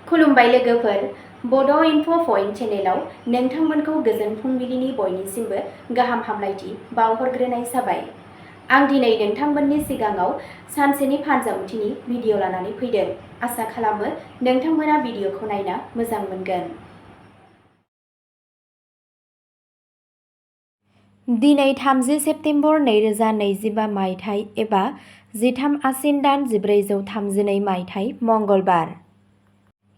खुलुमबाय लोगोफोर, बड' इनफ' पइन्ट चेनेलाव नोंथांमोनखौ गोजोन फुंबिलिनि बयनिसिमबो गाहाम हामलायथि बावहरग्रोनाय जाबाय। आं दिनै नोंथांमोननि सिगाङाव सानसेनि फानजामुथिनि भिडिअ लानानै फैदों। आसा खालामो नोंथांमोना भिडिअखौ नायना मोजां मोनगोन। दिनै 30 सेप्तेम्बर 2025 मायथाइ एबा 13 आसिन दान 1432 मायथाइ मंगलबार।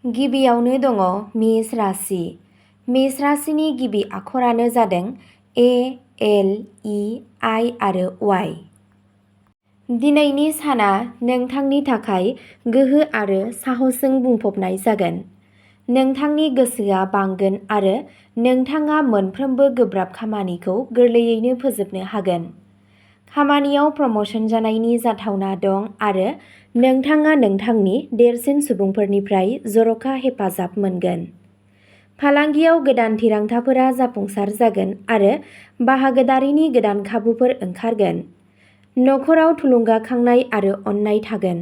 गिबियावनो दङ मेष राशि। मेष राशिनि गिबि आखरानो जादों ए, एल, इ, आइ आरो वाइ। दिनैनि साना नोंथांनि थाखाय गोहो आरो साहसजों बुंफबनाय जागोन। नोंथांनि गोसोआ बांगोन आरो नोंथाङा मोनफ्रोमबो गोब्राब खामानिखौ गोरलैयैनो फोजोबनो हागोन। खामानियाव प्रम'शन जानायनि जाथावना दं आरो नोंथाङा नोंथांनि देरसिन सुबुंफोरनिफ्राय जर'खा हेफाजाब मोनगोन। फालांगियाव गोदान थिरांथाफोरा जाफुंसार जागोन आरो बाहागोदारिनि गोदान खाबुफोर ओंखारगोन। नखराव थुलुंगाखांनाय आरो अननाय थागोन।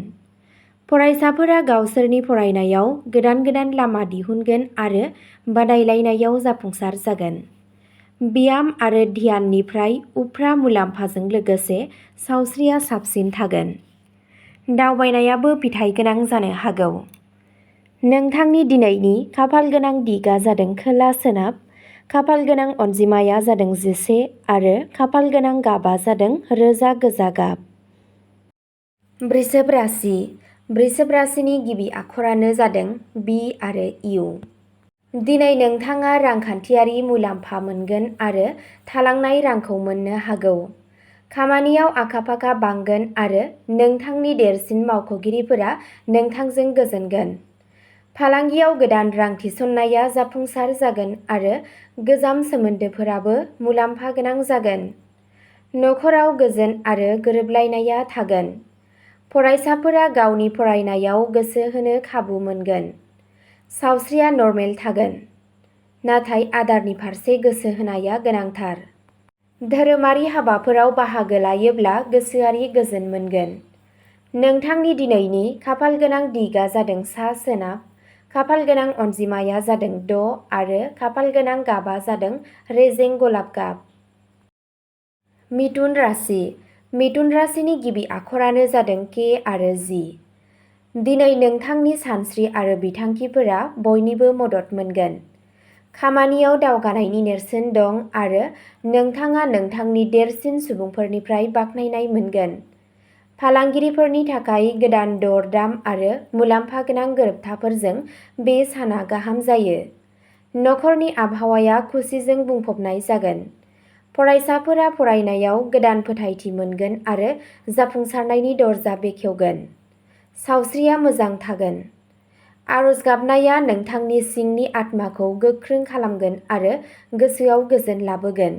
फरायसाफोरा गावसोरनि फरायनायाव गोदान लामा दिहुनगोन आरो बादायलायनायाव जाफुंसार जागोन। ब्याम आरो ध्याननिफ्राय उफ्रा मुलाम्फाजों लोगोसे सावस्रिया साबसिन थागोन। दावबायनायाबो फिथाइ गोनां जानो हागौ। नोंथांनि दिनैनि खाफाल गोनां दिगा जादों खोला सोनाब, खाफाल गोनां अनजिमाया जादों 11 आरो खाफाल गोनां गाबा जादों रोजा गोजा गाब। वृषभ राशि। वृषभ राशिनि गिबि आखरानो जादों बि आरो इउ। दिनै नोंथाङा रांखान्थियारि मुलाम्फा मोनगोन आरो थालांनाय रांखौ मोननो हागौ। खामानियाव आखा-फाखा बांगोन आरो नोंथांनि देरसिन मावख'गिरिफोरा नोंथांजों गोजोनगोन। फालांगियाव गोदान रां थिसननाया जाफुंसार जागोन आरो गोजाम सोमोन्दोफोराबो मुलाम्फा गोनां जागोन। नखराव गोजोन आरो गोरोबलायनाया थागोन। फरायसाफोरा गावनि फरायनायाव गोसो होनो खाबु मोनगोन। सावस्रिया नर्मेल थागोन, नाथाय आदारनि फारसे गोसो होनाया गोनांथार। धोरोमारि हाबाफोराव बाहागो लायोब्ला गोसोआरि गोजोन मोनगोन। नोंथांनि दिनैनि खाफाल गोनां दिगा जादों सा सोनाब, खाफाल गोनां अनजिमाया जादों 6 आरो खाफाल गोनां गाबा जादों रेजें गलाब गाब। मिथुन राशि। मिथुन राशिनि गिबि आखरानो जादों के आरो जि। दिनै नोंथांनि सानस्रि आरो बिथांखिफोरा बयनिबो मदद मोनगोन। खामानियाव दावगानायनि नेरसोन दं आरो नोंथाङा नोंथांनि देरसिन सुबुंफोरनिफ्राय बाख्नायनाय मोनगोन। फालांगिरिफोरनि थाखाय गोदान दर-दाम आरो मुलाम्फा गोनां गोरोबथाफोरजों बे साना गाहाम जायो। नखरनि आबहावाया खुसिजों बुंफबनाय जागोन। फरायसाफोरा फरायनायाव गोदान फोथायथि मोनगोन आरो जाफुंसारनायनि दरजा बेखेवगोन। सावस्रिया मोजां थागोन। आरज गाबनाया नोंथांनि सिंनि आत्माखौ गोख्रों खालामगोन आरो गोसोआव गोजोन लाबोगोन।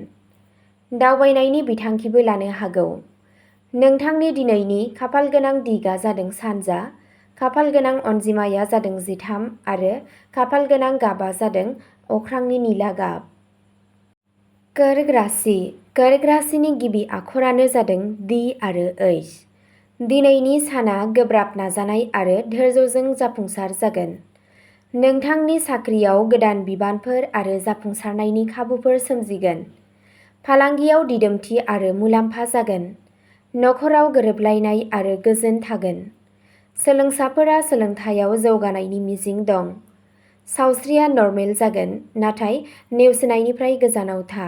दावबायनायनि बिथांखिबो लानो हागौ। नोंथांनि दिनैनि खाफाल गोनां दिगा जादों सानजा, खाफाल गोनां अनजिमाया जादों 13 आरो खाफाल गोनां गाबा जादों अख्रांनि निला गाब। कर्क राशि। कर्क राशिनि गिबि आखरानो जादों दि आरो ओइच। दिनैनि साना गोब्राब नाजानाय आरो धैर्यजों जाफुंसार जागोन। नोंथांनि साख्रियाव गोदान बिबानफोर आरो जाफुंसारनायनि खाबुफोर सोमजिगोन। फालांगियाव दिदोमथि आरो मुलाम्फा जागोन। नखराव गोरोबलायनाय आरो गोजोन थागोन। सोलोंसाफोरा सोलोंथायाव जौगानायनि मिजिं दं। सावस्रिया नर्मेल जागोन, नाथाय नेवसिनायनिफ्राय गोजानाव था।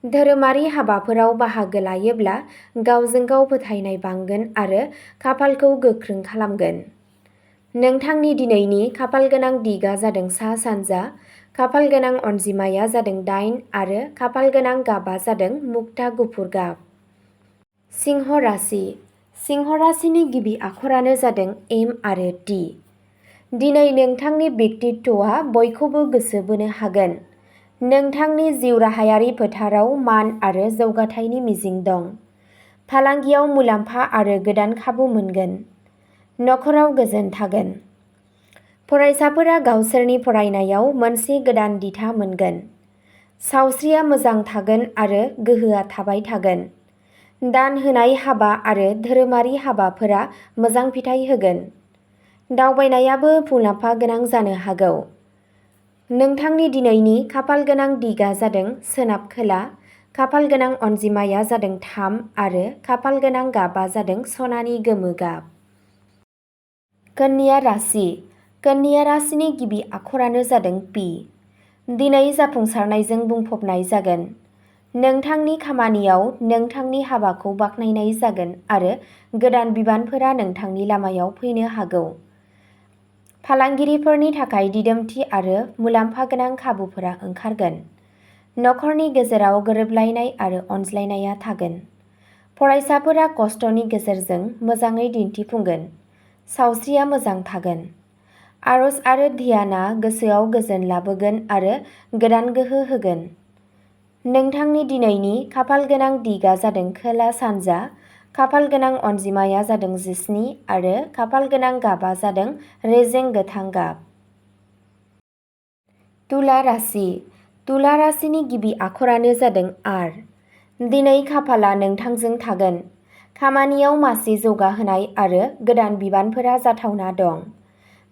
धोरोमारि हाबाफोराव बाहागो लायोब्ला गावजों गाव फोथायनाय बांगोन आरो खाफालखौ गोख्रों खालामगोन। नोंथांनि दिनैनि खाफाल गोनां दिगा जादों सा-सानजा, खाफाल गोनां अनजिमाया जादों 8 आरो खाफाल गोनां गाबा जादों मुक्ता गुफुर गाब। सिंह राशि। सिंह राशिनि गिबि आखरानो जादों एम आरो टि। दिनै नोंथांनि व्यक्तित्वआ बयखौबो गोसो बोनो हागोन। नोंथांनि जिउ राहायारि फोथाराव मान आरो जौगाथायनि मिजिं दं। फालांगियाव मुलाम्फा आरो गोदान खाबु मोनगोन। नखराव गोजोन थागोन। फरायसाफोरा गावसोरनि फरायनायाव मोनसे गोदान दिथा मोनगोन। सावस्रिया मोजां थागोन आरो गोहोआ थाबाय थागोन। दान होनाय हाबा आरो धोरोमारि हाबाफोरा मोजां फिथाइ होगोन। दावबायनायाबो मुलाम्फा गोनां जानो हागौ। नोंथांनि दिनैनि खाफाल गोनां दिगा जादों सोनाब खोला, खाफाल गोनां अनजिमाया जादों 3 आरो खाफाल गोनां गाबा जादों सनानि गोमो गाब। कन्या राशि। कन्या राशिनि गिबि आखरानो जादों पि। दिनै जाफुंसारनायजों बुंफबनाय जागोन। नोंथांनि खामानियाव नोंथांनि हाबाखौ बाख्नायनाय जागोन आरो गोदान बिबानफोरा नोंथांनि लामायाव फैनो हागौ। फालांगिरिफोरनि थाखाय दिदोमथि आरो मुलाम्फा गोनां खाबुफोरा ओंखारगोन। नखरनि गेजेराव गोरोबलायनाय आरो अनज्लायनाया थागोन। फरायसाफोरा खस्थ'नि गेजेरजों मोजाङै दिन्थिफुंगोन। सावस्रिया मोजां थागोन। आरज आरो ध्यानआ गोसोआव गोजोन लाबोगोन आरो गोदान गोहो होगोन। नोंथांनि दिनैनि खाफाल गोनां दिगा जादों खोला सानजा, खाफाल गोनां अनजिमाया जादों 17 आरो खाफाल गोनां गाबा जादों रेजें गोथां गाब। तुला राशि। तुला राशिनि गिबि आखरानो जादों आर। दिनै खाफाला नोंथांजों थागोन। खामानियाव मासि जौगाहोनाय आरो गोदान बिबानफोरा जाथावना दं।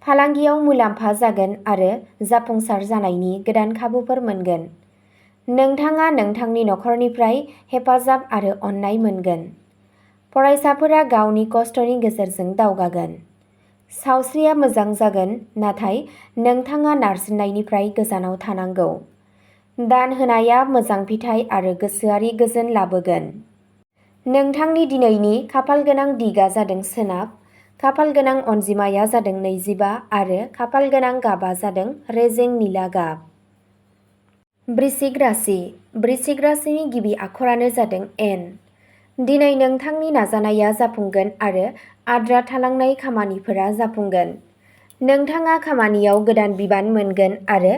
फालांगियाव मुलाम्फा जागोन आरो जाफुंसार जानायनि गोदान खाबुफोर मोनगोन। नोंथाङा नोंथांनि नखरनिफ्राय हेफाजाब आरो अननाय मोनगोन। फरायसाफोरा गावनि खस्थ'नि गेजेरजों दावगागोन। सावस्रिया मोजां जागोन, नाथाय नोंथाङा नारसिननायनिफ्राय गोजानाव थानांगौ। दान होनाया मोजां फिथाइ आरो गोसोआरि गोजोन लाबोगोन। नोंथांनि दिनैनि खाफाल गोनां दिगा जादों सोनाब, खाफाल गोनां अनजिमाया जादों 25 आरो खाफाल गोनां गाबा जादों रेजें निला गाब। वृश्चिक राशि। वृश्चिक राशिनि गिबि आखरानो जादों एन। दिनै नोंथांनि नाजानाया जाफुंगोन आरो आद्रा थालांनाय खामानिफोरा जाफुंगोन। नोंथाङा खामानियाव गोदान बिबान मोनगोन आरो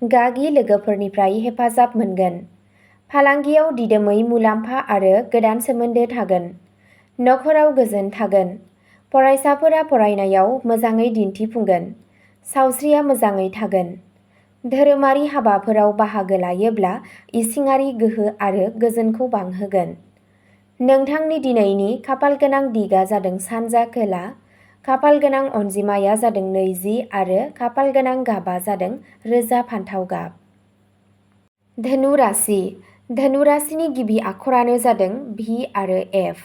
गागि लोगोफोरनिफ्राय हेफाजाब मोनगोन। फालांगियाव दिदोमै मुलाम्फा आरो गोदान सोमोन्दो थागोन। नखराव गोजोन थागोन। फरायसाफोरा फरायनायाव मोजाङै दिन्थिफुंगोन। सावस्रिया मोजाङै थागोन। धोरोमारि हाबाफोराव बाहागो लायोब्ला इसिङारि गोहो आरो गोजोनखौ बांहोगोन। नोंथांनि दिनैनि खाफाल गोनां दिगा जादों सानजा खोला, खाफाल गोनां अनजिमाया जादों 20 आरो खाफाल गोनां गाबा जादों रोजा फान्थाव गाब। धनु राशि। धनु राशिनि गिबि आखरानो जादों भि आरो एफ।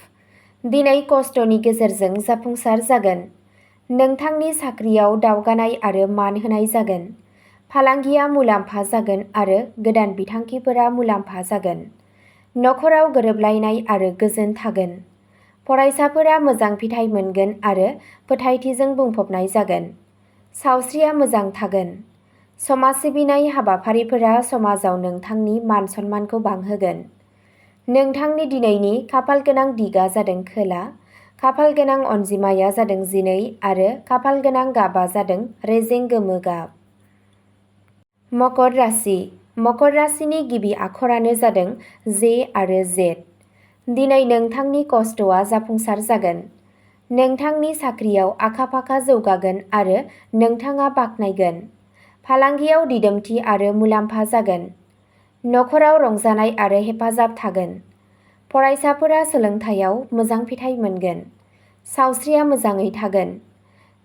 दिनै खस्थ'नि गेजेरजों जाफुंसार जागोन। नोंथांनि साख्रियाव दावगानाय आरो मान होनाय जागोन। फालांगिया मुलाम्फा जागोन आरो गोदान बिथांखिफोरा मुलाम्फा जागोन। नखराव गोरोबलायनाय आरो गोजोन थागोन। फरायसाफोरा मोजां फिथाइ मोनगोन आरो फोथायथिजों बुंफबनाय जागोन। सावस्रिया मोजां थागोन। समाज सिबिनाय हाबाफारिफोरा समाजाव नोंथांनि मान सन्मानखौ बांहोगोन। नोंथांनि दिनैनि खाफाल गोनां दिगा जादों खोला, खाफाल गोनां अनजिमाया जादों 12 आरो खाफाल गोनां गाबा जादों रेजें गोमो गाब। मकर राशि। मकर राशिनि गिबि आखरानो जादों जे आरो जेड। दिनै नोंथांनि खस्थ'आ जाफुंसार जागोन। नोंथांनि साख्रियाव आखा-फाखा जौगागोन आरो नोंथाङा बाख्नायगोन। फालांगियाव दिदोमथि आरो मुलाम्फा जागोन। नखराव रंजानाय आरो हेफाजाब थागोन। फरायसाफोरा सोलोंथायाव मोजां फिथाइ मोनगोन। सावस्रिया मोजाङै थागोन।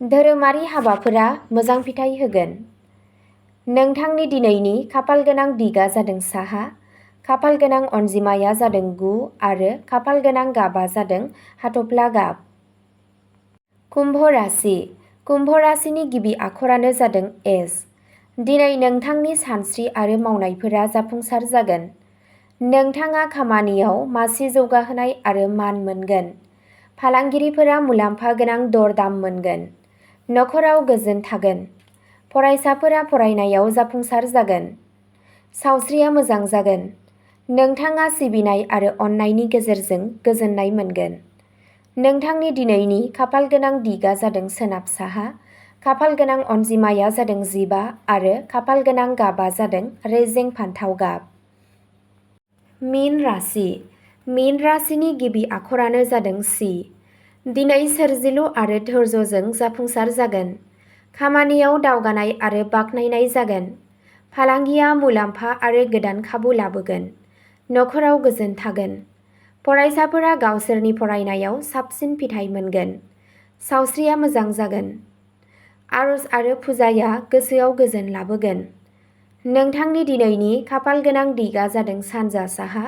धोरोमारि हाबाफोरा मोजां फिथाइ होगोन। नोंथांनि दिनैनि खाफाल गोनां दिगा जादों साहा, खाफाल गोनां अनजिमाया जादों 9 आरो खाफाल गोनां गाबा जादों हाथफ्ला गाब। कुम्भ राशि। कुम्भ राशिनि गिबि आखरानो जादों एस। दिनै नोंथांनि सानस्रि आरो मावनायफोरा जाफुंसार जागोन। नोंथाङा खामानियाव मासि जौगाहोनाय आरो मान मोनगोन। फालांगिरिफोरा मुलाम्फा गोनां दर-दाम मोनगोन। नखराव गोजोन थागोन। फरायसाफोरा फरायनायाव जाफुंसार जागोन। सावस्रिया मोजां जागोन। नोंथाङा सिबिनाय आरो अननायनि गेजेरजों गोजोननाय मोनगोन। नोंथांनि दिनैनि खाफाल गोनां दिगा जादों सोनाब साहा, खाफाल गोनां अनजिमाया जादों 15 आरो खाफाल गोनां गाबा जादों रेजें फान्थाव गाब। मीन राशि। मीन राशिनि गिबि आखरानो जादों सि। दिनै सोरजिलु आरो धैर्यजों जाफुंसार जागोन। खामानियाव दावगानाय आरो बाख्नायनाय जागोन। फालांगिया मुलाम्फा आरो गोदान खाबु लाबोगोन। नखराव गोजोन थागोन। फरायसाफोरा गावसोरनि फरायनायाव साबसिन फिथाइ मोनगोन। सावस्रिया मोजां जागोन। आरज आरो फुजाया गोसोआव गोजोन लाबोगोन। नोंथांनि दिनैनि खाफाल गोनां दिगआ जादों सानजा साहा,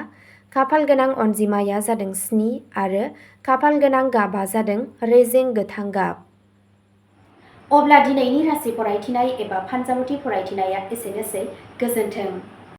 खाफाल गोनां अनजिमाया जादों 7 आरो खाफाल गोनां गाबआ जादों रेजें गोथां गाब। अब्ला दिनैनि राशि फरायथिनाय एबा फानजामुथि फरायथिनाया एसेनोसै। गोजोन्थों।